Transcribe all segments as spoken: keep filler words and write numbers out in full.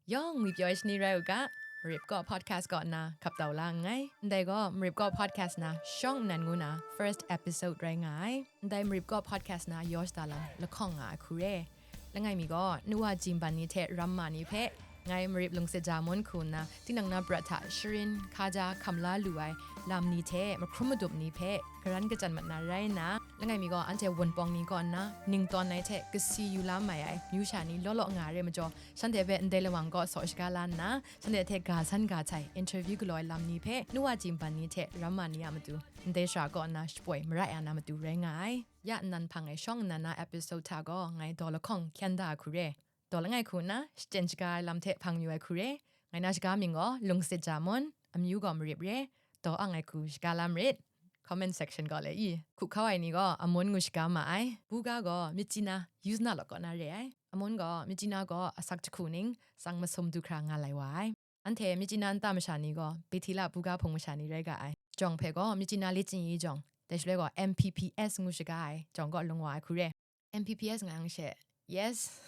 Yawng ngwi pyaw ai shani rai u ga, Marip Kaw Podcast kaw nna hkap tau la nngai. Ndai gaw Marip Kaw Podcast na shawng nnan ngu na first episode rai nga ai. Ndai Marip Kaw Podcast na yaw shada lam lahkawng nga ai hku re. Langai mi gaw, nu wa jingban ni hte ramma ni hpe ngai Marip Lungsit Ja Mun hku nna, tinang na prat hta sharin, hkaja, hkam la lu ai lam ni hte mahkrum madup ni hpe karan kachyan mat na rai nna, langai mi gaw anhte Wunpawng ni kaw nna ning tawn ai hte kasi yu la mai ai myu sha ni law law nga re majaw, shanhte hpe ndai lawang kaw saw shaga la nna, shanhte hte ga san ga htai interview galaw ai lam ni hpe nu wa jingban ni hte ramma ni a matu ndai shara kaw nna shapoi mara ya na matu rai nga ai. Ya nnan hpang ai shawng nnan na episode hta gaw ngai daw lahkawng hkyen da ai hku re. Daw langai hku nna shachyen shaga ai lam hte hpang yu ai hku re. Ngai na shaga mying gaw Lungsit Ja Mun, amyu gaw Marip re. Daw ang ai hku shaga la marit. Comment section gaw le i, hku hkau ai ni gaw Amun ngu shaga ma ai. Buga gaw Myitkyina, Yuzna lawk kaw na re ai. Amun gaw Myitkyina gaw asak jahku ning, tsang masum du hkra nga lai wa ai. Anhte Myitkyina nta masha ni gaw Bethila buga hpung masha ni rai ga ai. Jawng hpe gaw Myitkyina Lit Chingyi jawng, dai shaloi gaw M P P S ngu shaga ai jawng kaw lung wa ai hku re. M P P S nga yang she, yes,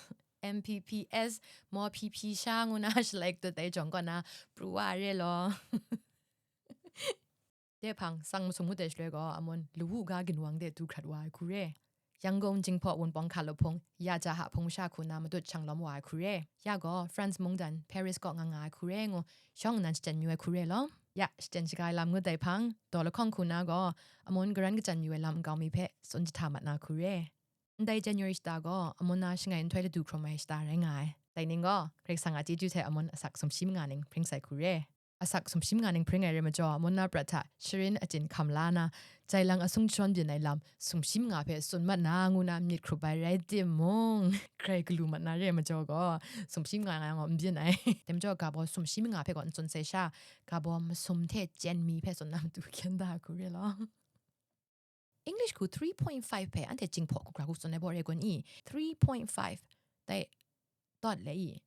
M P P S, maw P P sha ngu na shalai dut ai jawng kaw na pru wa re law. Dai hpang, tsang masum ngut ai shaloi gaw, Amun lawu ga ginwang de du hkrat wa ai hku re. Yangon Jinghpaw Wunpawng hka lup hpung, ya ja ha hpung masha hku na matut shang lawm wa ai hku re. Ya gaw, France mungdan, Paris kaw nga nga ai hku re ngu, shawng nnan shachyen yu ai hku re law. Ya, shachyen shaga ai lam ngut ai hpang, daw lahkawng hku na gaw, Amun karan kachyan yu ai lam nkau mi hpe tsun jahta mat na hku re. Ndai January shata gaw Amun na shangai nhtoi ladu hkrum ai shata rai nga ai. Dai ning gaw, Karai Kasang a chyeju hte Amun asak sumshi manga ning hpring sai hku re. Asak sumshi manga ning hpring ai rai majaw, Amun na prat hta sharin achyin hkam la na, jai lang asung jashawn byin ai lam sumshi manga hpe tsun mat na ngu na myit hkrup ai rai timung, grai galu mat na re majaw gaw, sumshi manga nga ngaw n byin ai. Dai majaw, ga baw sumshi manga hpe gaw n tsun sai sha, ga baw masum hte chyen mi hpe tsun na matu hkyen da hku re law. English hku three point five hpe anhte Jinghpaw hku hkra hku tsun ai baw re kun i? Three point five. Dai, dawt le i?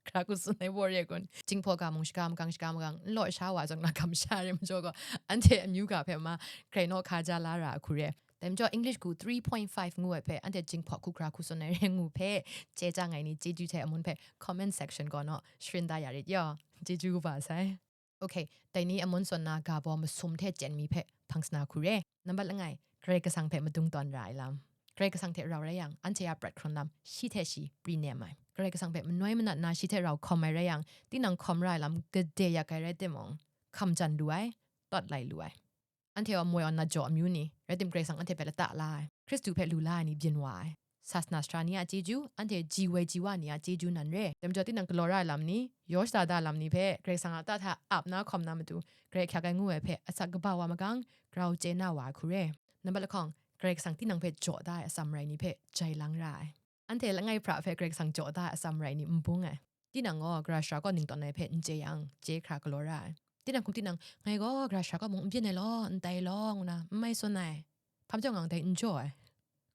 Hkra hku tsun ai baw re kun? Jinghpaw ga mung shaga magang, shaga magang, n law sha wa zawn na kamsha re majaw gaw, anhte amyu ga hpe ma grai naw hka ja la ra a hku re. Dai majaw English hku three point five ngu ai hpe anhte Jinghpaw hku hkra hku tsun ai re ngu hpe, chye chyang ai ni chyeju hte Amun hpe comment section kaw naw sharin da ya rit yaw. Chyeju kaba sai. Ok, dai ni Amun tsun na ga baw masum hte chyen mi hpe hpang sana hku re. Nambat langai, Karai Kasang hpe madung tawn ra ai lam. Karai Kasang hte rau rai yang, anhte a prat hkrun lam shi hte shi pri nem ai. Karai Kasang hpe manoi manat na shi hte rau hkawm ai rai yang, tinang hkawm ra ai lam gade yak ai rai timung, hkam jan lu ai, tawt lai lu ai. Anhte gaw moi awn na jaw amyu ni, rai tim Karai Kasang anhte hpe lata la ai, Hkristu hpe lu la ai ni byin wa ai. Sasana sara ni a chyeju, anhte ji woi ji wa ni a chyeju nan re. Dai majaw tinang galaw ra ai lam ni, yaw shada da ai lam ni hpe Karai Kasang a lata hta ap na hkawm na matu, grai hkyak ai ngu ai hpe asak kaba wa magang, grau chye na wa ai hku re. Nambat lahkawng, Karai Kasang tinang hpe jaw da ai atsam rai ni hpe jai lang ra ai. Anhte langai hpra hpe Karai Kasang jaw da ai atsam rai ni n bung ai. Tinang gaw gara shara kaw ning tawn ai hpe n chye yang, chye hkra galaw ra ai. Tinang hkum tinang, "Ngai gaw gara shara kaw mung n byin ai law, n tai law," ngu na n mai tsun ai. Hpa majaw ngang dai n jaw ai.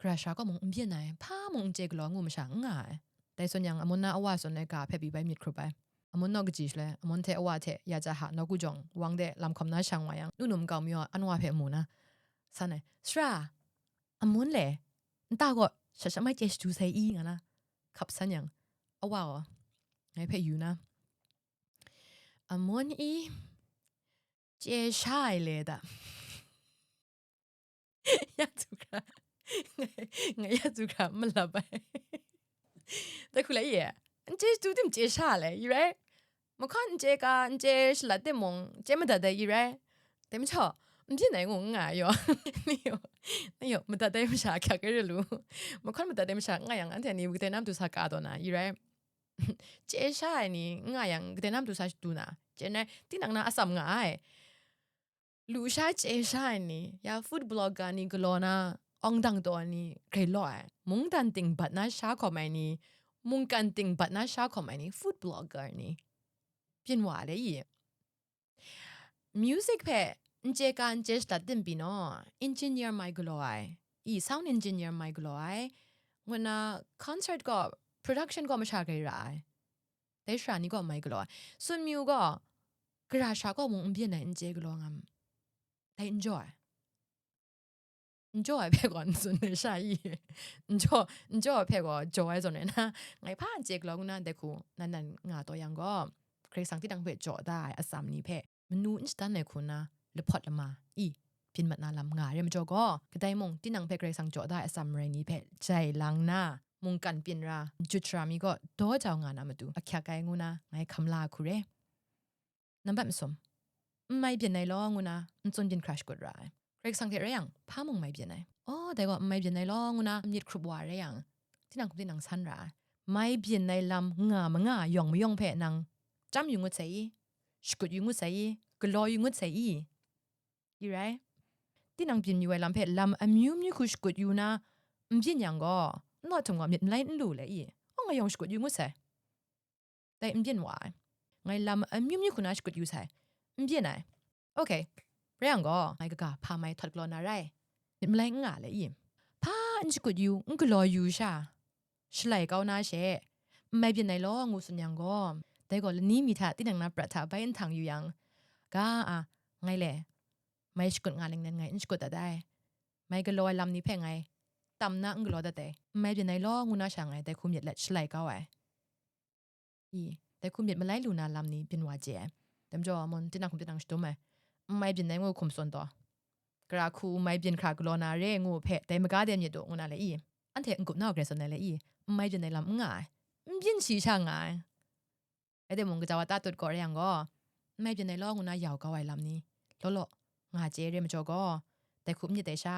Gara shara kaw mung n byin ai, hpa mung n chye galaw ngu masha n nga ai. Dai tsun yang, Amun na a wa tsun ai ga hpe pyi bai myit hkrup ai. Amun naw kaji shaloi, Amun hte a wa hte ya ja ha nawku jawng wang de lam hkawm na shang wa yang, nu num nkau mi gaw an wa hpe mu na, san ai, "Sara, Amun le, nta gaw shat shat mai chye shadu sai i?" nga na hkap san yang, a wa gaw ngai hpe yu na, "Amun i, chye sha ai le da?" Ya du hkra, ngai ya du hkra malap ai. Dai hku la ye, n chye shadu tim chye sha le, i rai? Mahkawn n chye ka, n chye shalat timung, chye madat ai, i rai? Dai majaw, n byin ai ngu n nga ai yaw. Ni yaw, ni yaw, madat ai masha hkyak ai re lu. Mahkawn madat ai masha n nga yang, anhte ni kadai na matu sa ka taw na, i rai? Chye sha ai ni n nga yang, kadai na matu sa shadu na? Chye n rai, tinang na atsam nga ai. Lusha chye sha ai ni, ya food blogger ni galaw na, awng dang taw ai ni grai law ai, mungdan ting bat na sha hkawm ai ni, mungkan ting bat na sha hkawm ai ni, food blogger ni, byin wa le i? Music hpe n chye ka n chye shadat tim pyi naw, engineer mai galaw ai, i sound engineer mai galaw ai, ngu nna concert gaw, production gaw masha grai ra ai. Dai sara ni gaw mai galaw ai. Sunmyu gaw, gara sha kaw mung n byin ai n chye galaw nga, dai n jaw ai. N jaw ai hpe gaw n tsun ai sha i? N jaw, n jaw ai hpe gaw jaw ai zawn rai na, ngai hpa n chye galaw ngu na, ndai hku nan nan nga taw yang gaw, Karai Kasang tinang hpe jaw da ai atsam ni hpe manu n shadan ai hku na, lahpawt lama i, byin mat na lam nga ai re majaw gaw, kadai mung tinang hpe Karai Kasang jaw da ai atsam rai ni hpe jai lang na, mungkan byin ra, jut shara mi gaw daw jau nga na matu ahkyak ai ngu na, ngai hkam la hku re. Nambat masum, n mai byin ai law ngu na, n tsun byin hkra shakut ra ai. Karai Kasang hte rai yang, hpa mung mai byin ai. Aw, dai gaw n mai byin ai law ngu na, myit hkrup wa rai yang, tinang hkum tinang san ra ai. Mai byin ai lam nga manga yawng mayawng hpe nang chyam yu ngut sai i? Shakut yu ngut sai i? Galaw yu ngut sai i? I rai. Tinang byin yu ai lam hpe lam amyu myu hku shakut yu na, n byin yang gaw, n naw htum gaw myit malai n lu le i? Aw, ngai yawng shakut yu ngut sai. Dai n byin wa ai. Ngai lam amyu myu hku na shakut yu sai. N byin ai. Okay. Rai yang gaw, ngai kaga hpa mai htawt galaw na rai. Myit malai n nga le i? Hpa n shakut yu, n galaw yu sha, shalai kau na she, n mai byin ai law ngu tsun yang gaw, dai gaw lani mi hta tinang na prat hta bai n htang yu yang, ga a, ngai le, mai shakut nga ning nen ngai n shakut dat ai. Mai galaw ai lam ni hpe ngai tam na n galaw dat ai. N mai byin ai law ngu na sha ngai dai hku myit let shalai kau ai. I, dai hku myit malai lu na lam ni byin wa chye ai. Dai majaw, Amun tinang hkum tinang shadum ai. N mai byin ai ngu hkum tsun taw, gara hku mai byin hkra galaw na re ngu hpe, dai maga de myit u ngu na le i? Anhte n-gup na grai tsun ai le i? N mai byin ai lam n nga ai. N byin shi sha nga ai. Rai timung, gaja wa ta tut gaw rai yang gaw, n mai byin ai law ngu na yau kau ai lam ni law law nga chye re majaw gaw, dai hku n myit ai sha,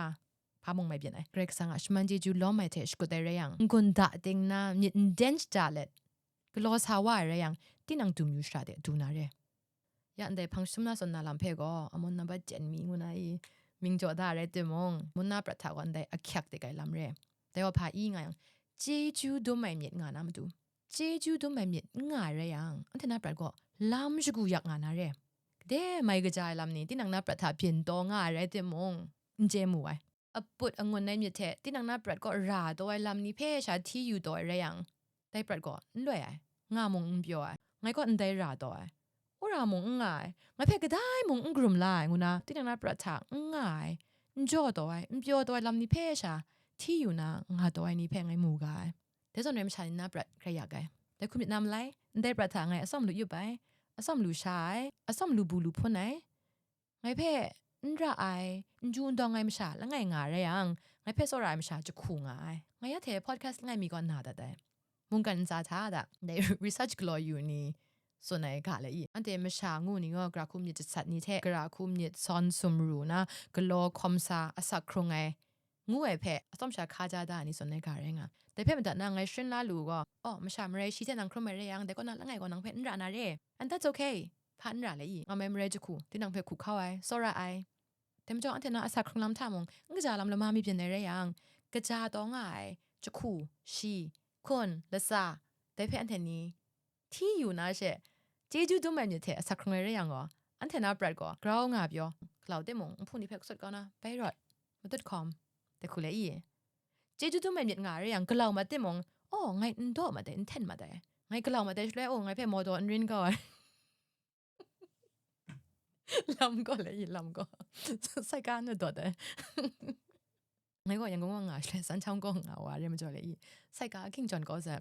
hpa mung mai byin ai. Karai Kasang a shaman chyeju lawm ai hte shakut ai rai yang, n-gun da ting na, myit n den shada let, galaw sa wa ai rai yang, tinang dum yu shara de du na re. Ya ndai hpang jahtum na tsun na lam hpe gaw, Amun nambat jen mi ngu na i, mying jaw da rai timung, Amun na prat hta gaw ndai ahkyak de ai lam re. Dai wa hpa i nga yang, chyeju dum ai myit nga na matu, chyeju dum ai myit n nga ai rai yang, anhte na prat gaw lam shagu yak nga na re. Gade mai kaja ai lam ni tinang na prat hta byin taw nga ai rai timung, n chye mu ai. Aput angun ai myit hte tinang na prat kaw ra taw ai lam ni hpe sha hti yu taw ai rai yang, dai prat gaw n loi ai, nga mung n pyaw ai, ngai kaw ndai ra taw ai, wora mung n nga ai, ngai hpe kadai mung n karum la ai ngu na, tinang na prat hta n nga ai, n jaw taw ai, n pyaw taw ai lam ni hpe sha hti yu na nga taw ai ni hpe ngai mu ga ai. Dai zawn rai masha ni na prat hkrai yak ai. Dai hku myit na malai, ndai prat hta ngai atsawm lu yup ai, atsawm lu sha ai, atsawm lu bu lu hpun ai. Ngai hpe n ra ai, n ju n dawng ai masha langai nga rai yang, ngai hpe tsawra ai masha jahku nga ai. Ngai ya hte podcast langai mi gaw na dat ai. Mungkan ntsa hta da, ndai research galaw yu ni tsun ai ga le i? Anhte masha ngu ni gaw, gara hku myit jasat ni hte gara hku myit sawn sumru na, galaw hkawm sa, asak hkrung ai, ngu ai hpe atsawm sha hkaja da ai ni tsun ai ga rai nga. Dai hpe madat na ngai sharin la lu u gaw, "Oh, masha marai shi hte nang hkrum ai rai yang, dai kaw na langai gaw nang hpe n ra na re. And that's okay. Hpa n ra le i? Nga mai marai jahku, tinang hpe hku hkau ai, tsawra ai." Dai majaw, anhte na asak hkrung lam hta mung, n kaja lam lama mi byin ai rai yang, kaja taw nga ai jahku, shi, hkun, latsa, dai hpe anhte ni hti yu na she, chyeju dum ai myit hte asak hkrung ai rai yang gaw, anhte na prat gaw grau nga pyaw, galau timung, nhpu ni hpe katsut kau na, bai rawt, matut hkawm, dai hku le i? Chyeju dum ai myit nga ai rai yang, galau mat timung, "Oh, ngai n daw mat dai, n hten mat dai. Ngai galau mat dai shaloi, oh, ngai hpe mawdaw n rin kau ai." Lam gaw le i, lam gaw. Saika n dawt ai. Ngai gaw Yangon wa nga shaloi, Sanchang gaw nga wa re majaw le i, saika ahkying jawn kau sai.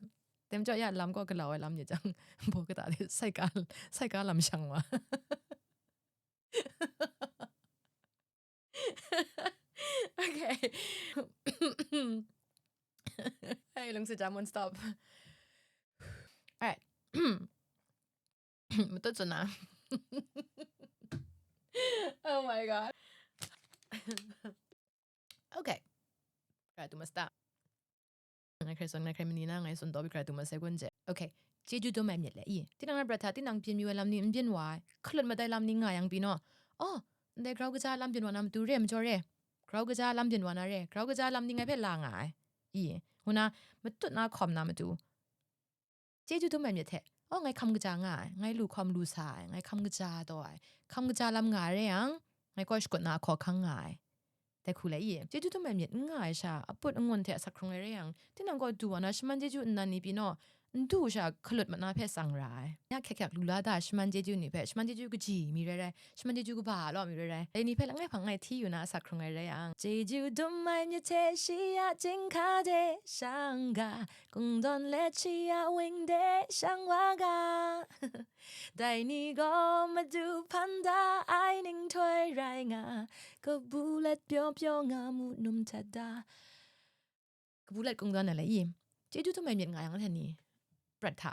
Dai majaw ya lam gaw galau ai lam ni jang, baw kata de saika, saika lam shang wa. Okay. Hey, lungsi jamun, stop. Alright. Matut tsun na. Oh my God. Okay. Kra tu masta. Ngai hkrai tsun, ngai hkrai mani na, ngai tsun taw bi kra tu masai kun je. Okay. Chyeju dum ai myit le i? Tinang na prat hta, tinang byin yu ai lam ni n byin wa ai, hkalut mat ai lam ni nga yang pyi naw. Oh, ndai grau kaja lam byin wa na matu re majaw re. Grau kaja lam byin wa na re. Grau kaja lam ni ngai hpe la nga ai. I, ngu na, matut na hkawm na matu. Chyeju dum ai myit hte, oh, ngai hkam kaja nga ai, ngai lu hkawm lu sa ai, ngai hkam kaja taw ai, hkam kaja lam nga ai rai yang, ngai kaw shakut na ahkaw hkang nga ai. Dai hku le i? Chyeju dum ai myit n nga ai sha, aput angun hte asak hkrung ai rai yang, tinang kaw du wa na shaman chyeju nnan ni pyi naw, n du sha hkalut mat na hpe tsang ra ai. Ya hkyak hkyak lu la da shaman chyeju ni hpe, shaman chyeju kaji mi rai rai, shaman chyeju kaba law mi rai rai, dai ni hpe langai hpang ngai hti yu na asak hkrung ai rai yang, chyeju dum ai myit hte shi a chyinghka de shang ga, kungdawn let shi a wing de shang wa ga. Dai ni gaw madu hpan da ai ninghtoi rai nga, kabu let pyaw pyaw nga mu num htat da. Kabu let kungdawn ai le i, chyeju dum ai myit nga yang, anhte ni prat hta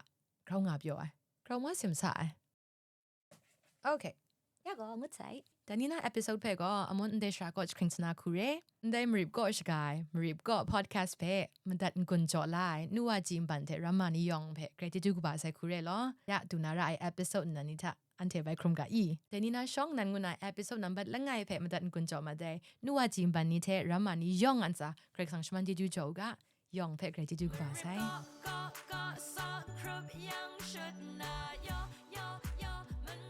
grau nga pyaw ai, grau ma sim sa ai. Okay. Ya gaw, ngut sai. Dai ni na episode hpe gaw amun ndai shara kaw jahkring sana hku re, ndai marip kaw shaga ai, marip kaw podcast hpe madat n-gun jaw la ai, nu wa ji nban hte ramma ni yawng hpe grai chyeju kaba sai hku re law. Ya, du na ra ai episode nnan ni hta anhte bai hkrum ga i. Dai ni na shawng nnan ngu na episode nambat langai hpe madat n-gun jaw mat ai, nu wa ji nban ni hte ramma ni yawng a ntsa Karai Kasang shaman chyeju jaw u ga, yawng hpe grai chyeju kaba sai. Kaw, kaw, kaw, sa hkrup yang shut na, yaw, yaw, yaw, man